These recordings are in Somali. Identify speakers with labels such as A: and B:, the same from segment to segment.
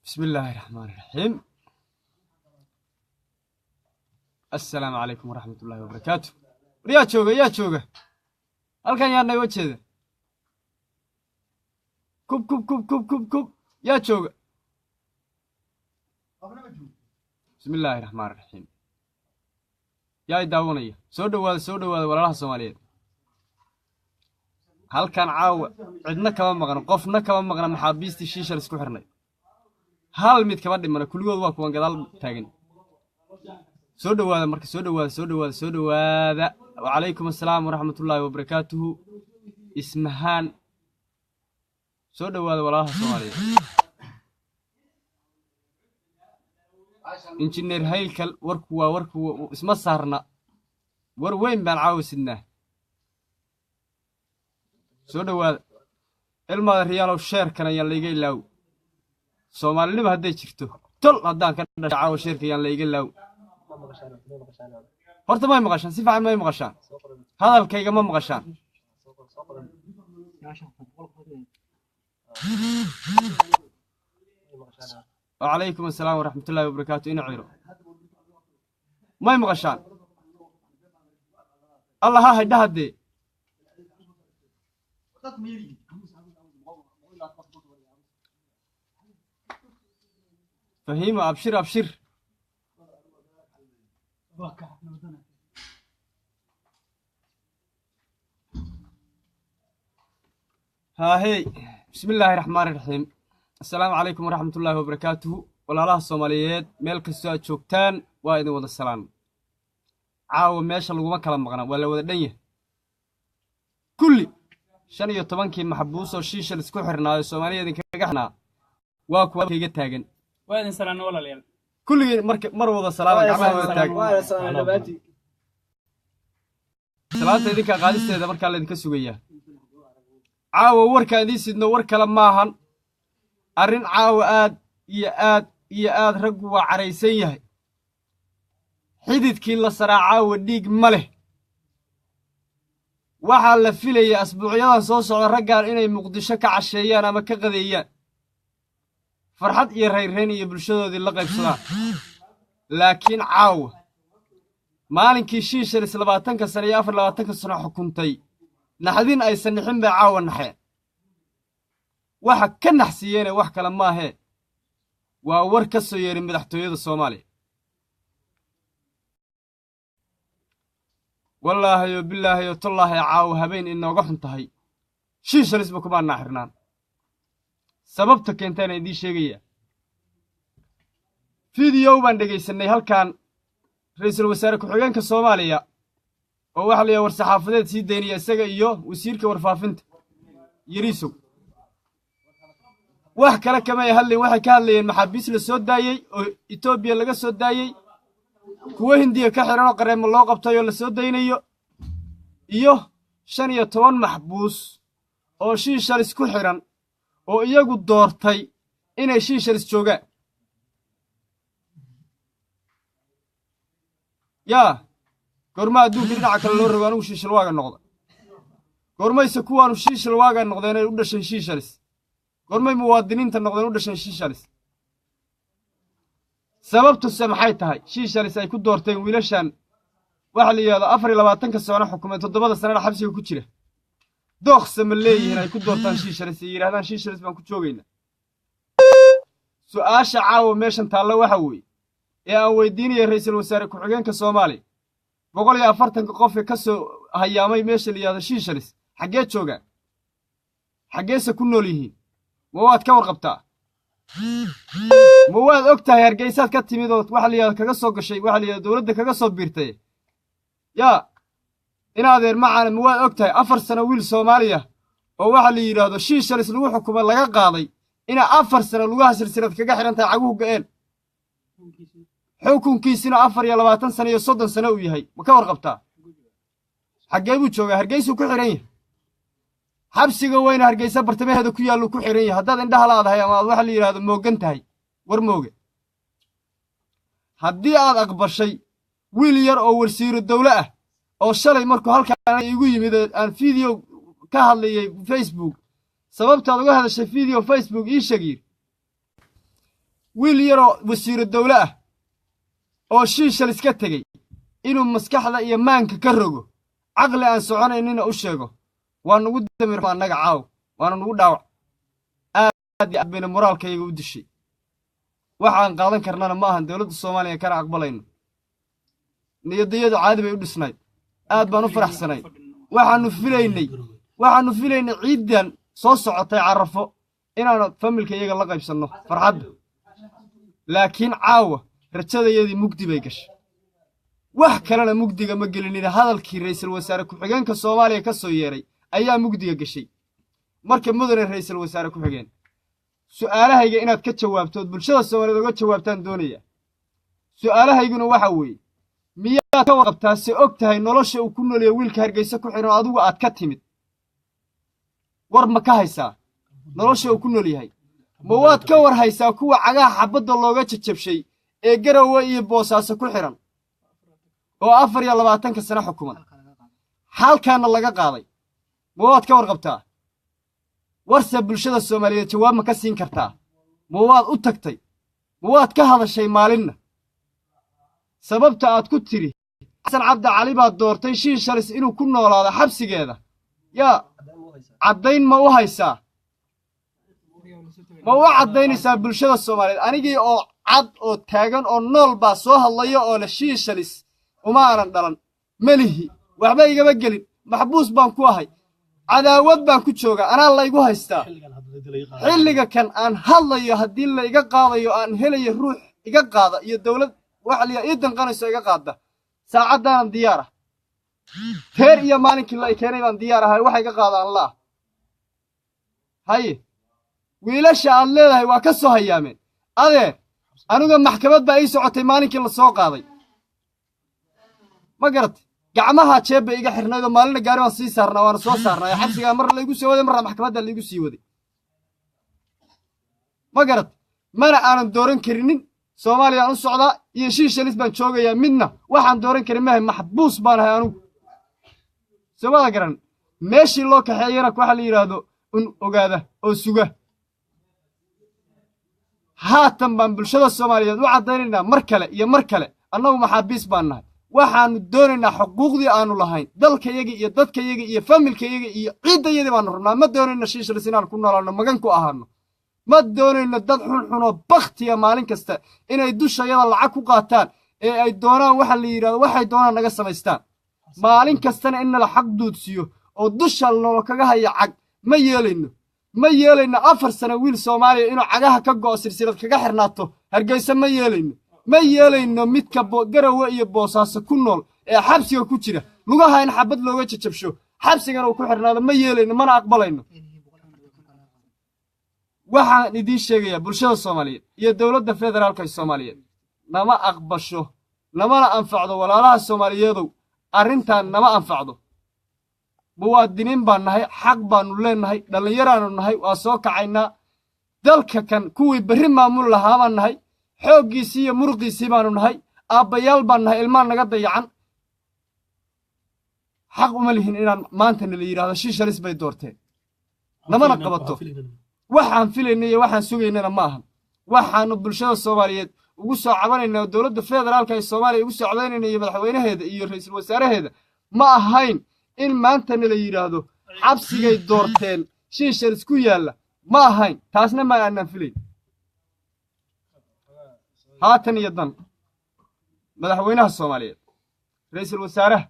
A: Bismi illaahi raxmaan raxiim. Assalaamu calaykum waraxmat ullahi wabarakaatu. War yaa jooga? Yaa jooga halkan? Yaa naga jeeda? Kub kub kub kub kub kub, yaa jooga? Bismi illaahi raxmaan raxiim. Yaa i daawanaya? Soo dhowaada, soo dhowaada, walaalaha Soomaaliyeed. Halkan caawa cidna kama maqna, qofna kama maqna. Maxaabiistii Shiishal isku xirnay hal mid kama dhimana, kulligood waa kuwan gadaal taagan. Soo dhowaada marka, soo dhowaada, soo dhowaada, soo dhowaada. Wacalaykum assalaam waraxmatullaahi wabarakaatuhu. Ismahaan, soo dhowaada, walaalaha Soomaaliyeed. Injineer Haylkal, warku waa warku isma saarna, war weyn baan caawa sidnaa. Soo dhowaada, ilmaada riyaalow. Sheerkan ayaan layga ilaaw. Soomaalinima hadday jirto, tol haddaan ka dhashay, caawa sheerka ayaan layga ilaaw. Horta may maqashaan? Si fiican may maqashaan? Hadalkayga ma maqashaan? Wacalaykum assalaam waraxmatullaahi wabarakaatu. Ina ciro, may maqashaan? Allah ha haydha haddee. Fahiimo, abshir, abshir. Haahey, bismi illaahi raxmaani raxiim. Assalaamu calaykum waraxmatullaahi wabarakaatuhu. Walaalaha Soomaaliyeed, meel kastoo aad joogtaan, waa idin wada salaam. Caawa meesha laguma kala maqna, waa la wada dhan yahay kulli. 15-kii maxbuusoo Shiishal isku xirnaayo Soomaaliya idinkaga xirnaa waa kuwa kayga taagan.
B: Waa idin salaamna, walaalayaal.
A: Kulligeen marka mar wada salaama, gacmaha wada taagan. Salaanta idinkaa qaadisteeda markaa laydinka sugayaa. Caawa warkaan idiin sidno war kale maahan, arrin caawa aad iyo aad iyo aad raggu waa caraysan yahay. Xididkii la saraa caawa dhiig ma leh. Waxaa la filayay asbuucyadan soo socda raggan inay Muqdisho ka casheeyaan ama ka qadeeyaan, farxad iyo raynrayn iyo bulshadoodii la qaybsadaan. Laakiin caawa maalinkii Shiishalis 20-ka sano iyo 24-ka sano xukuntay, naxdin aysan nixin bay caawa naxeen. Waxa ka naxsiiyeene wax kale maahee, waa war ka soo yeeray madaxtooyada Soomaaliya. Wallaahayo bilaahayo tollaahay, caawa habeen inooga xun tahay Shiishalisba kumaanaa xirnaan. Sababta keentaana idiin sheegayaa. Fideow baan dhegaysanay halkan ra-iisul wasaare ku-xigeenka Soomaaliya oo waxa la yidhaha war-saxaafadeed sii daynaya, isaga iyo wasiirka warfaafinta Yariisow. Wax kale kamay hadlayn, waxay ka hadlayeen maxaabiis la soo daayey oo Etoobiya laga soo daayey, kuwo Hindiya ka xiran oo qareemo loo qabtay oo la soo daynayo, iyo 15 maxbuus oo Shiishalis ku xidhan oo iyagu doortay inay Shiishalis joogaan. Yaa goorma adduunka dhinaca kale loo rogo? Anigu Shiishal waaga noqda goormayse? Kuwaanu Shiishal waaga noqdeen ay u dhasheen Shiishalis? Goormay muwaadiniinta noqdeen u dhasheen Shiishalis? Sababtuse maxay tahay Shiishalis ay ku doorteen wiilashan waxa la yidhahdo 24-ka sano xukumay, 7-da sanana xabsiga ku jira? Dookse ma leeyihiin ay ku doortaan Shiishalis ay yidhahdaan Shiishalis baan ku joogaynaa? Su'aasha caawa meeshan taalla waxa weeye ee aan weydiinaya ra-iisul wasaare ku-xigeenka Soomaaliya: 140-ka qof ee ka soo hayaamay meesha la yidhahdo Shiishalis xaggee joogaan, xaggeese ku nool yihiin? Ma waad ka warqabtaa? Ma waad og tahay? Hargeysaad ka timid oo waxa la yidhahdo kaga soo gashay, waxa la yidhahdo dowladda kaga soo biirtay. Yaa inaadeer macaana, ma waad og tahay 4 sano wiil Soomaaliya oo waxa la yidhaahdo Shiishalis lagu xukumay laga qaaday inaa 4 sano lugaha silsilad kaga xidhan tahay, caguhu ga'een, xukunkiisina 24 sano iyo 30 sano uu yahay? Ma ka warqabtaa? Xaggee buu joogaa? Hargeysuu ku xidhan yahay. Xabsiga weyne Hargeysa bartamaheeda ku yaalluu ku xidhan yahay. Haddaad indhaha laadahay ama aad waxa la yidhahdo moogan tahay, war mooge. Haddii aad aqbashay wiil yar oo wasiiru dawle ah oo shalay markuu halkaan igu yimid aan video ka hadlayay Facebook, sababtaad uga hadashay video Facebook ii sheeg yidhi. Wiil yaroo wasiiro dawle ah oo Shiishal iska tegey inuu maskaxda iyo maanka ka rogo, caqli aan soconaynina u sheego, waa nugu damir annaga caaw, waana nugu dhaawac aad iyo aad bayna moraalkayaga u dishay. Waxaan qaadan karnana ma ahan, dowladda Soomaaliya kana aqbalayno. Niyadayadu caadi bay u dhisnayd, aad baan u faraxsanayd. Waxaannu filaynay ciiddan soo socotay, Carafo, inaanu familka iyaga la qaybsanno farxadda, laakiin caawa rajadayadii mugdi bay gashay. Wax kalena mugdiga ma gelinina, hadalkii ra'iisul wasaare ku-xigeenka Soomaaliya ka soo yeeray ayaa mugdiga gashay. Marka, mudane ra'iisul wasaare ku-xigeen, su'aalahayga inaad ka jawaabto ood bulshada Soomaaliyeed uga jawaabtaan doonaya. Su'aalahayguna waxa weeye: miyaad ka warqabtaa, se og tahay nolosha uu ku noolaya wiilka Hargeysa ku xidhan oo adigu aad ka timid? War ma ka haysaa nolosha uu ku nool yahay? Ma waad ka war haysaa kuwa cagaha xabbadda looga jajabshay ee Garowe iyo Boosaaso ku xidhan oo 24-ka sano xukuman, xaalkaana laga qaaday? Ma waad ka warqabtaa? Warse bulshada Soomaaliyeed jawaab ma ka siin kartaa? Ma waad u tagtay? Ma waad ka hadashay maalinna? Sababta aad ku tidhi Xasan Cabdi Cali baad doortay Shiishalis inuu ku noolaado xabsigeeda, yaa caddayn ma u haysaa? Ma u caddaynaysaa bulshada Soomaaliyeed? Anigii oo cad oo taagan oo nool baa soo hadlaya oo leh Shiishalis uma aanan dhalan, melihi, waxba igama gelin, maxbuus baan ku ahay, cadaawad baan ku joogaa, anaa laygu haystaa. Xilliga kan aan hadlayo, haddii la iga qaadayo, aan helayo ruux iga qaada iyo dowlad waxa la ii danqanayso iga qaada, saacaddaanan diyaar ah. Teer iyo maalinkii la i keenay baan diyaar ahay, waxa iga qaada aan la'ah. Haye, wiilasha aad leedahay waa ka soo hayaameen. Adeer, aniga maxkamad baa ii socotay maalinkii la soo qaaday, ma garatay? Gacmaha jeeb bay iga xirnayd oo maalina gaari baan sii saarnaa, waana soo saarnaa. Xabsigaa marna laygu soo waday, marna maxkamadda laygu sii waday, ma garat? Mana aanan dooran karinin Soomaaliyaan u socdaa iyo Shiishalis baan joogayaa midna. Waxaan dooran karin mahay, maxbuus baan ahay anugu, soomada garan? Meeshii loo kaxeeyana waxaa la yidhaahdo un ogaada oo suga. Haatan baan bulshada Soomaaliyeed u caddaynaynaa mar kale iyo mar kale: annagu maxaabiis baan nahay. Waxaannu doonaynaa xuquuqdii aanu lahayn, dalkayaga iyo dadkayaga iyo familkayaga iyo ciiddayadii baanu rabnaa. Ma doonayno Shiishalis inaan ku noolaanno, magan ku ahaano. Ma doonayno dad xunxunoo bakhtiya maalin kasta inay dushayada lacag ku qaataan ee ay doonaan waxa la yidhahdo, waxay doonaan naga samaystaan, maalin kastana in nala xaq duudsiyo oo dusha nolo kaga haya cag. Ma yeelayno, ma yeelayno 4 sano wiil Soomaaliya inuu cagaha ka go'o, silsilad kaga xirnaato Hargeysa. Ma yeelayno, ma yeelayno midka Garowe iyo Boosaaso ku nool ee xabsiga ku jira lugaha in xabad looga jajabsho, xabsigana uu ku xirnaado. Ma yeelayno, mana aqbalayno. Waxaan idiin sheegayaa, bulshada Soomaaliyeed iyo dowladda federaalka ee Soomaaliyeed, nama aqbasho, namana anfacdo. Walaalaha Soomaaliyeedow, arrintan nama anfacdo. Muwaadiniin baan nahay, xaq baannu leennahay, dhallinyaraannu nahay, waa soo kacaynaa. Dalka kan kuwii berri maamul lahaa baan nahay, xooggiisii iyo muruqiisii baannu nahay, aabbayaal baan nahay, ilmaan naga dayacan. Xaq uma lihin inaan maanta nala yidhahdo Shiishalis bay doorteen. Namana qabato. Waxaan filaynay iyo waxaan sugaynana ma ahan. Waxaannu bulshada Soomaaliyeed ugu soo cabanaynaa oo dowladda federaalka ee Soomaaliya ugu soo cabanayna iyo madaxweynaheeda iyo ra'iisul wasaaraheeda ma ahayn in maanta nala yidhaahdo xabsigay doorteen Shiishalis ku yaalla. Ma ahayn taasna, maan aanaan filayn. Haatan iyo dan madaxweynaha Soomaaliyeed, ra'iisul wasaaraha,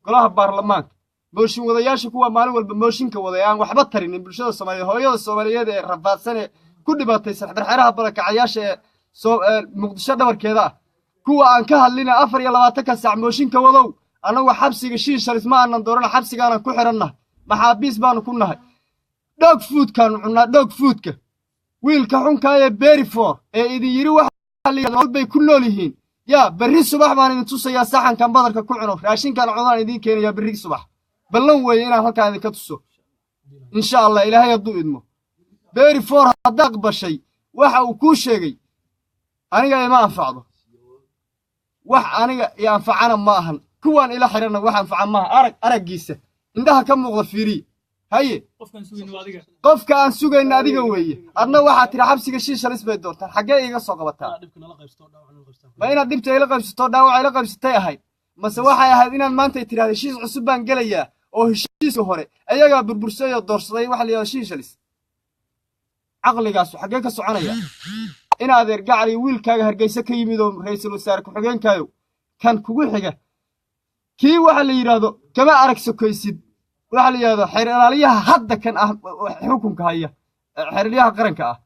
A: golaha baarlamaanka, mooshin wadayaasha, kuwa maalin walba mooshinka waday aan waxba tarinin bulshada Soomaaliyeed, hooyada Soomaaliyeed ee rafaadsan ee ku dhibaataysan xerxeraha barakacayaasha ee soo Muqdisho dhabarkeeda ah, kuwa aan ka hadlina 24-ka saac mooshinka wadow, annagu xabsiga Shiishalis ma aanan dooran. Xabsigaanan ku xidhannahay, maxaabiis baanu ku nahay. Dog foodkaanu cunnaa, dog foodka. Wiilka xunkaa ee Berifor ee idin yidhi waxa la yidhahdo bay ku nool yihiin, yaa berri subax baan idin tusayaa saxankan badarka ku cuno, raashinkan cunaan idiin keenayaa berri subax. Ballan weeye inaan halkaan idinka tuso, insha Allah, Ilaahay hadduu idmo. Berifor hadda aqbashay waxa uu kuu sheegay, aniga ima anfacdo. Wax aniga i anfacana ma ahan. Kuwaan ila xidhanna wax anfaca maaha. Arag, araggiisa indhaha ka muuqda fiiriya. Haye, qofka aan sugayna adiga weeye. Adna waxaa tidhi xabsiga Shiishalis bay doortaan. Xaggee iiga soo qabataa? Ma inaad dhibta ila qaybsato, dhaawaca ila qaybsatay ahayd, mase waxay ahayd inaad maanta tidhahda heshiis cusub baan gelayaa, oo heshiiska hore ayagaa burbursay oo doorsaday waxa la yidhahda Shiishalis? Caqligaasu xaggee ka soconaya? In adeer gacali, wiilkaaga Hargeysa ka yimid oo ra'iisul wasaare ku-xigeenkaayo, kan kugu xiga kii waxa la yidhaahdo kama arag sokaysid. Waxa la yidhahdo xeer ilaaliyaha hadda kan ah xukunka haya, xeer ilaaliyaha qaranka ah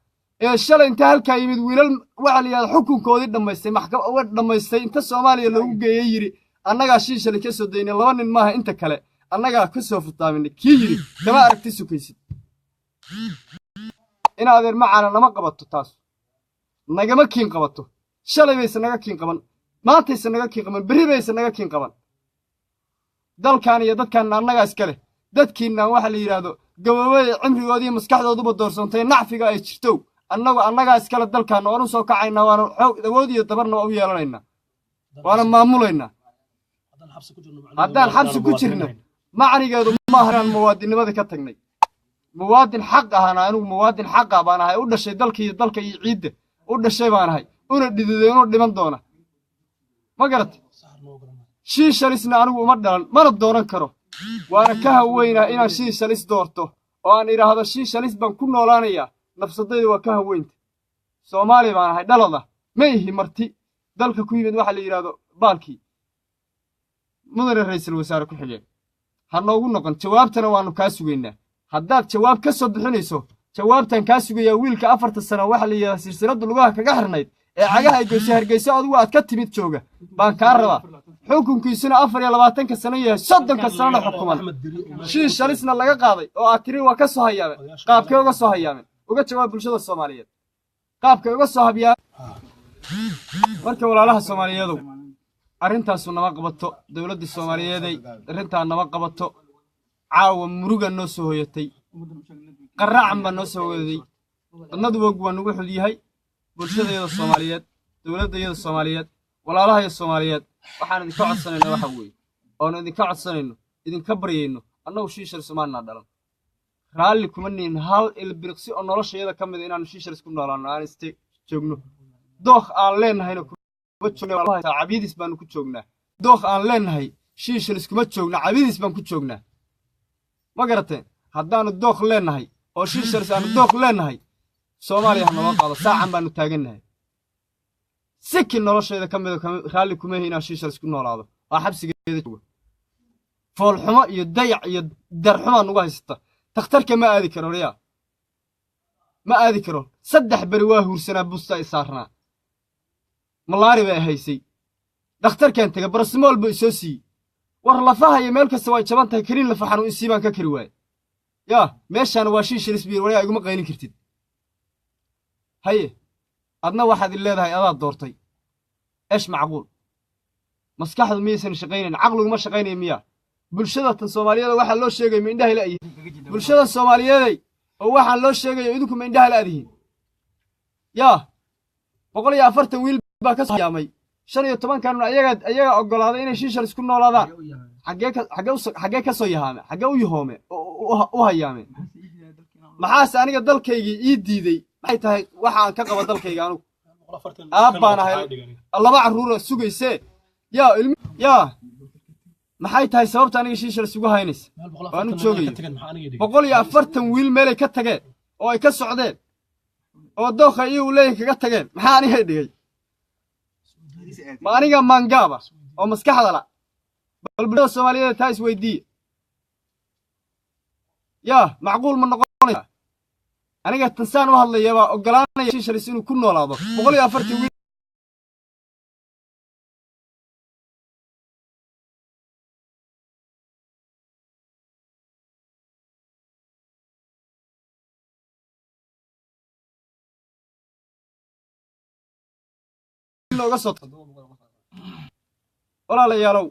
A: ee shalay inta halkaa yimid, wiilal waxa la yidhahdo xukunkoodii dhammaystay, maxkamad dhammaystay, inta Soomaaliya loogu geeyey yidhi annagaa Shiishali ka soo daynay, laba nin maaha, inta kale annagaa ka soo furtaaminay, kii yidhi kama aragti sokaysid. In adeer macaana, nama qabato taas, nagama kiin qabato. Shalay bayse naga kiin qaban, maantayse naga kiin qaban, berri bayse naga kiin qaban. Dalkan iyo dadkaanna annagaa iska leh. Dadkiinnan waxa la yidhaahdo gaboobay, cimrigoodii maskaxdooduba doorsoontay, nacfiga ay jirtow, annagu annagaa iskale dalkaanna. Waanu soo kacaynaa, waana xoog, awood iyo dabarna waa u yeelanaynaa, waana maamulaynaa. Haddaan xabsi ku jirno, macnigeedu maaha inaan muwaadinimadii ka tagnay. Muwaadin xaq ahana, anigu muwaadin xaqa baan ahay, u dhashay dalka iyo dalka iyo ciidda u dhashay baan ahay, una dhididay, una dhiman doona. Ma garatay? Shiishalisna anigu uma dhalan, mana dooran karo. Waana ka haweynaa inaan Shiishalis doorto oo aan idhaahdo Shiishalis baan ku noolaanayaa. Nafsadayda waa ka haweynta. Soomaali baan ahay dhalada, ma ihi marti dalka ku yimid waxa la yidhaahdo baalkii. Mudane ra'iisul wasaare ku-xigeen, ha noogu noqon. Jawaabtana waannu kaa sugaynaa. Haddaad jawaab ka soo bixinayso, jawaabtaan kaa sugayaa. Wiilka 4ta sano waxa la yidhahda silsiladda lugaha kaga xirnayd ee cagaha ay goysay Hargeysa adigu aad ka timid jooga baan kaa rabaa, xukunkiisuna 24-ka sano yahay, 30-ka sanona xukuman, Shiishalisna laga qaaday oo aad tiri waa ka soo hayaameen. Qaabkay uga soo hayaameen? Uga jawaab bulshada Soomaaliyeed qaabkay uga soo habyaa. Marka walaalaha Soomaaliyeedow, arrintaasu nama qabato. Dowladda Soomaaliyeeday, arrintaa nama qabato. Caawa muruga noo soo hoyatay, qaraacan baa noo soo hoyaday, nadwoog waa nagu xul yahay. Bulshadayada Soomaaliyeed, dowladdayada Soomaaliyeed, walaalahaya Soomaaliyeed, waxaan idinka codsanayna waxa weeye, oonu idinka codsanayno, idinka baryayno, annagu Shiishal somaanaa dhalan, raalli kuma nihin hal ilbiriqsi oo noloshayada ka mida inaanu Shiishal isku noolaano, aan iste joogno. Dookh aan leennahayna kuma joogno, cabiidis baanu ku joognaa. Dookh aan leennahay Shiishal iskuma joogna, cabiidis baan ku joognaa. Ma garateen? Haddaannu dookh leennahay oo Shiishals aanu dookh leennahay, Soomaaliya ha naloo qaado. Saacan baanu taagannahay. Sikin noloshayda ka mida raalli kuma ihi inaan Shiishals ku noolaado oo xabsigeeda joogo. Foolxumo iyo dayac iyo darxumaa nugu haysata. Takhtarka ma aadi karo, riyaa ma aadi karo. 3 beri waa huursanaa, busta i saarnaa, malaari bay haysay. Dhakhtarkaan tega, barasmool buu isoo siiyey. War lafaha iyo meel kasta way jaban tahay, kariin lafa xanuun isii baan ka kari waaye. Yaa meeshaana waa Shiishalis biir, waryaa iguma qaylin kartid. Haye, adna waxaad i leedahay adaad doortay. Eesh macquul? Maskaxdu miyaysan shaqaynayn? Caqliguma shaqaynaya miyaa? Bulshada tan Soomaaliyeed waxaa loo sheegay ma indhaha la'yihiin? Bulshada Soomaaliyeeday, oo waxaan loo sheegayo idinku ma indhaha la'dihiin? Yaa 140 wiil baa ka soo hayaamay, 15-kanuna ayagaa oggolaaday inay Shiishal isku noolaadaan. Xaggee ka soo yahaame? Xaggee u yahoome, u hayaameen? Maxaase aniga dalkaygii ii diiday? Maxay tahay waxa aan ka qaba dalkayga? Anugu aab baan ahay, laba carruura sugaysee. Yaa ilmi, yaa maxay tahay sababta aniga Shiishal isugu haynaysa oo aan u joogayo? 140 wiil meelay ka tageen oo ay ka socdeen oo dookha iyagu leeyihin kaga tageen, maxaa aniga dhigay? Ma aniga maangaaba oo maskaxda la? Bal bulshada Soomaaliyeed taa isweydiiya. Yaa macquul ma noqonaysa aniga tansaan u hadlaya baa oggolaanaya Shiishalis inuu ku noolaado 140 wiil looga soo? Walaalayaalow.